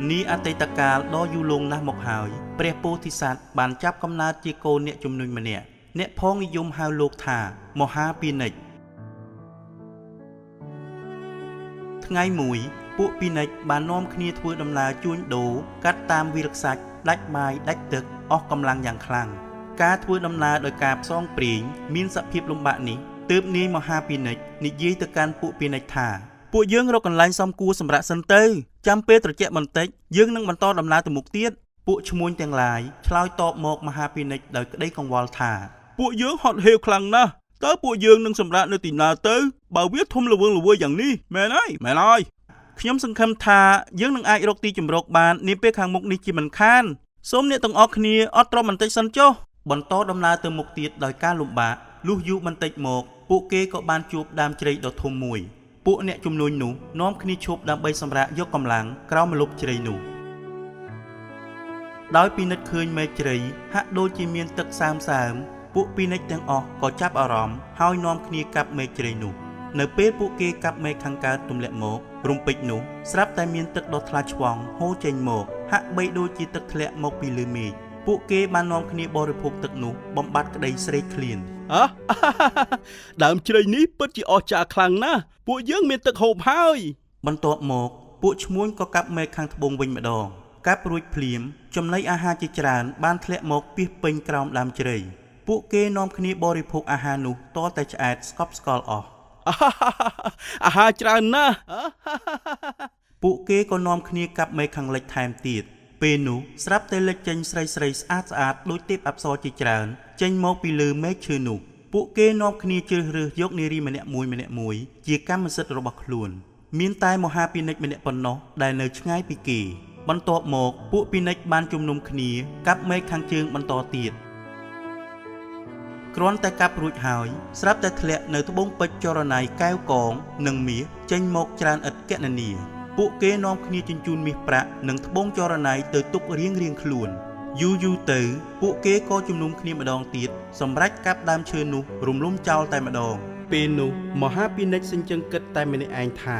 នាអតីតកាលដ៏យូរលង់ណាស់មកហើយព្រះពោធិសត្វបានចាប់កំណើតជាកូនអ្នកជំនួញម្នាក់អ្នកផងនិយមហៅលោកថាមហាពាណិជ្ជថ្ងៃមួយពួកពាណិជ្ជបាននាំគ្នាធ្វើដំណើរជួញដូរកាត់តាមវាលខ្សាច់ដាច់បាយដាច់ទឹកអស់កម្លាំងយ៉ាងខ្លាំងការធ្វើដំណើរដោយការផ្សងព្រេងមានសភាពលំបាកនេះទើបនាយមហាពាណិជ្ជនិយាយទៅកាន់ពួកពាណិជ្ជថាពួកយើងរកកន្លែងសមគួរសម្រាកសិនទៅចាំពេលត្រជាក់បន្តិចយើងនឹងបន្តដំណើរទៅមុខទៀតពួកឈ្មួញទាំងឡាយឆ្លើយតបមកមហាពាណិជ្ជដោយក្តីកង្វល់ថាពួកយើងហត់ហេវខ្លាំងណាស់តើពួកយើងនឹងសម្រាកនៅទីណាទៅបើវាធំល្វឹងល្វើយយ៉ាងនេះមែនហើយមែនហើយខ្ញុំសង្ឃឹមថាយើងនឹងអាចរកទីជម្រកបាននាពេលខាងមុខនេះជាមិនខានសូមអ្នកទាំងអស់គ្នាអត់ទ្រាំបន្តិចសិនចុះបន្តដំណើរទៅមុខទៀតដោយការលំបាកលុះយូរបន្តិចមកពួកគេក៏បានជួបដើមជ្រៃដ៏ធំមួយពួកអ្នកជំនួញនោះនាំគ្នាឈប់ដើម្បីសម្រាកយកកម្លាំងក្រោមម្លប់ជ្រៃនោះដោយពិនិត្យឃើញមែកជ្រៃហាក់ដូចជាមានទឹកសើមសើមពួកពិនិត្យទាំងអស់ក៏ចាប់អារម្មណ៍ហើយនាំគ្នាកាប់មែកជ្រៃនោះនៅពេលពួកគេកាប់មែកខាងកើតទម្លាក់មករំពេចនោះស្រាប់តែមានទឹកដ៏ថ្លាឆ្វង់ហូរចេញមកហាក់បីដូចជាទឹកធ្លាក់មកពីលើមេឃពួកគេបាននាំគ្នាបរិភោគទឹកនោះបំបត្តិក្តីស្រេកឃ្លាន អះ ដើមជ្រៃនេះពិតជាអស្ចារ្យខ្លាំងណាស់ពួកយើងមានទឹកហូបហើយ បន្ទាប់មកពួកឈ្មួញក៏កាប់មែកខាងត្បូងវិញម្ដងកាប់រួចភ្លាមចំណីអាហារជាច្រើនបានធ្លាក់មកពាសពេញក្រោមដើមជ្រៃពួកគេនាំគ្នាបរិភោគអាហារនោះតតែឆ្អែតស្កប់ស្កល់អស់ អាហារច្រើនណាស់ ពួកគេក៏នាំគ្នាកាប់មែកខាងលិចថែមទៀតពេលនោះស្រាប់តែលេចចេញស្រីស្រីស្អាតស្អាតដូចទេពអប្សរជាច្រើនចេញមកពីលើមែកឈើនោះពួកគេនាំគ្នាជ្រើសរើសយកនារីម្នាក់មួយម្នាក់មួយជាកម្មសិទ្ធិរបស់ខ្លួនមានតែមហាពាណិជ្ជម្នាក់ប៉ុណ្ណោះដែលនៅឆ្ងាយពីគេបន្ទាប់មកពួកពាណិជ្ជបានជំនុំគ្នាកាប់មែកខាងជើងបន្តទៀតគ្រាន់តែកាប់រួចហើយស្រាប់តែធ្លាក់នៅត្បូងពេជ្រចរណៃកែវកងនិងមាសចេញមកច្រើនឥតគណនាពួកគេនាំគ្នាជញ្ជូនមាសប្រាក់និងត្បូងចរណៃទៅទុករៀងរៀងខ្លួនយូរយូរទៅពួកគេក៏ជំនុំគ្នាម្ដងទៀតសម្រេចកាប់ដើមឈើនោះរំលំចោលតែម្ដង ពេលនោះមហាពាណិជ្ជសញ្ជឹងគិតតែម្នាក់ឯងថា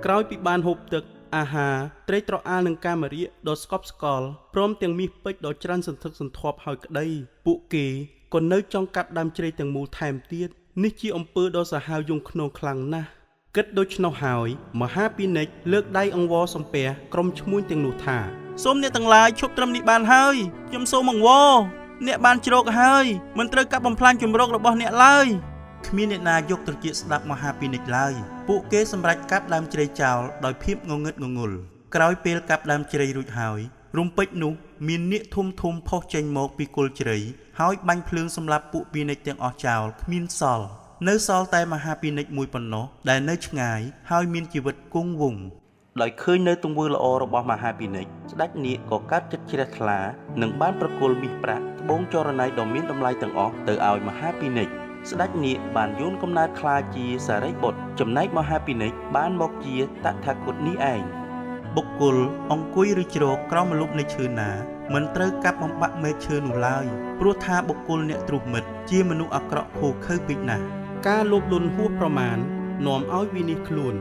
ក្រោយពីបានហូបទឹកអាហារត្រេកត្រអាលនឹងកាមរាគដ៏ស្កប់ស្កល់ព្រមទាំងមាសពេជ្រដ៏ច្រើនសន្ធឹកសន្ធាប់ហើយក្តីពួកគេក៏នៅចង់កាប់ដើមជ្រៃទាំងមូលថែមទៀតនេះជាអំពើដ៏សាហាវយង់ឃ្នងខ្លាំងណាស់គិតដូច្នោះហើយមហាពាណិជ្ជលើកដៃអង្វរសំពះក្រុមឈ្មួញទាំងនោះថា សូមអ្នកទាំងឡាយឈប់ត្រឹមនេះបានហើយខ្ញុំសូមអង្វរអ្នកបានជ្រកហើយមិនត្រូវកាប់បំផ្លាញជម្រករបស់អ្នកឡើយគ្មានអ្នកណាយកត្រចៀកស្ដាប់មហាពាណិជ្ជឡើយពួកគេសម្រេចកាប់ដើមជ្រៃចោលដោយភាពងងឹតងងុលក្រោយពេលកាប់ដើមជ្រៃរួចហើយរំពេចនោះមាននាគធំធំផុសចេញមកពីគល់ជ្រៃហើយបាញ់ភ្លើងសម្លាប់ពួកពាណិជ្ជទាំងអស់ចោលគ្មានសល់នៅសល់តែមហាពាណិជ្ជមួយប៉ុណ្ណោះដែលនៅឆ្ងាយហើយមានជីវិតគង់វង្ស ដោយឃើញនៅទង្វើល្អរបស់មហាពាណិជ្ជស្ដេចនាគក៏កើតចិត្តជ្រះថ្លានិងបានប្រគល់មាសប្រាក់ត្បូងចរណៃដ៏មានតម្លៃទាំងអស់ទៅឲ្យមហាពាណិជ្ជស្ដេចនាគបានយោនកំណើតក្លាយជាសារីបុត្រចំណែកមហាពាណិជ្ជបានមកជាតថាគតនេះឯងបុគ្គលអង្គុយឬជ្រកក្រោមម្លប់នៃឈើណាមិនត្រូវកាប់បំបាក់មែកឈើនោះឡើយព្រោះថាបុគ្គលអ្នកទ្រុះមិត្តជាមនុស្សអាក្រក់ឃោរឃៅពេកណាស់ ការលោភលន់ហួសប្រមាណនាំឲ្យវិនាសខ្លួន